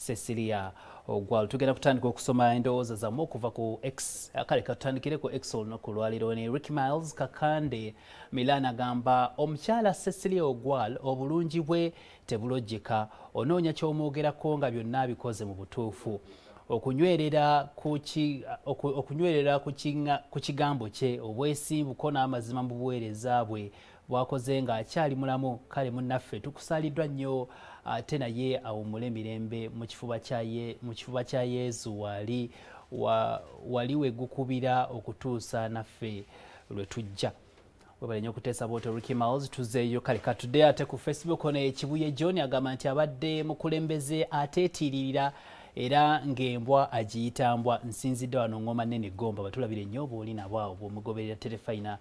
Cecilia Ogwal. Tugenda kutandika okusoma endowooza zammwe okuva ku X. Kale katutandikire ku X olunaku olwaleero ne Rick Miles Kakande Milan agamba omukyala Cecilia Ogwal obulungi bwe tebulojjeka, onoonya ky'omwogerako nga byonna abikoze mu butuufu. Okunywerera ku kigambo kye, obwesimbu ko n'amazima mu buweereza bwe bwakoze ng'akyali mulamu. Kale munnaffe tukusaaliddwa nnyo, ate naye awummule mirembe mu kifuba kya Yezu wali we gukubira okutuusa naffe lwe tujja. Webale nnyo okuteesa bw'otyo Ricky Miles. Tuzeeyo kale katudde ate ku Facebook. Ono Ekibuye John agamba nti abadde mukulembeze ateetiiririra era ng'embwa agiyita mbwa. Nsinzidde wano ngoma nnene Gomba, batulabire nnyo bw'oli nabo awo bw'omugoberera terefayina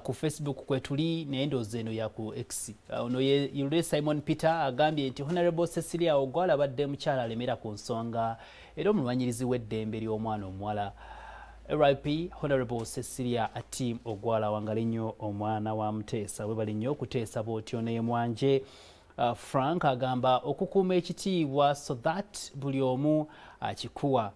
ku Facebook kwetuli, naye ndowooza eno ya ku X. Ono ye Yule Simon Peter agambye nti Honorable Cecilia Ogwal abadde mukyala alemera ku nsonga era omulwanyirizi w'eddembe ly'omwana omuwala. RIP Honorable Cecilia Atim Ogwal, awangale nnyo omwana wa Muteesa. Webale nnyo okuteesa bw'otyo. Ne Mwanje Frank agamba okukuuma ekitiibwa so that buli omu akikuwa,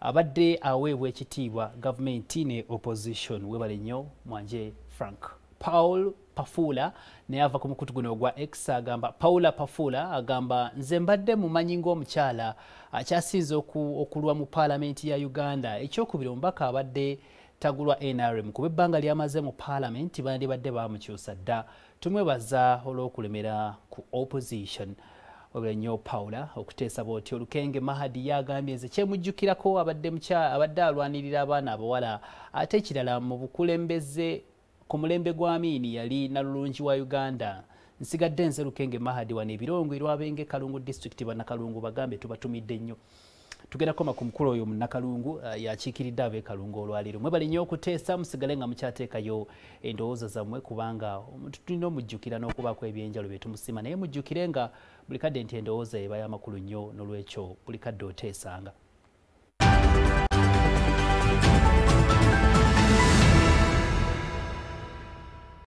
abadde aweebwa ekitiibwa gavumenti ne opposition. Webale nnyo Mwanje Frank. Paul Pafula naye ava ku mukutu guno ogwa X agamba, Paula Pafula agamba nze mbadde mumanyi ng'omukyala akyasinze okulwa mu paalamenti ya Uganda. Ekyokubiri, omubaka abadde tagulwa NRM kuba ebbanga lyamaze mu paalamenti bandibadde bamukyusa dda. Tumwebaza olw'okulemera ku opposition. Webale nnyo Paula okuteesa bw'otyo. Lukenge Mahadi yagambye nze kyemujjukirako abadde alwanirira abaana abawala, ate ekirala mu bukulembeze ku mulembe gwa Amini yali nalulungi wa Uganda. Nsigadde nze Lukenge Mahadi wano Ebirongo Erwabenge, Kalungu District. Bannakalungu bagambe tubatumidde nnyo. Tugenda koma ku mukulu oyo munnakalungu, yakiikiridde ab'ekalungu olwaleero. Mwebale nnyo okuteesa, musigale nga mukyateekayo endowooza zammwe kubanga omuntu tulina omujjukira n'okubaako ebyenjalo bye tumusiima, naye mujjukire nga buli kadde nti endowooza eba y'amakulu nnyo, n'olwekyo buli kadde oteesanga.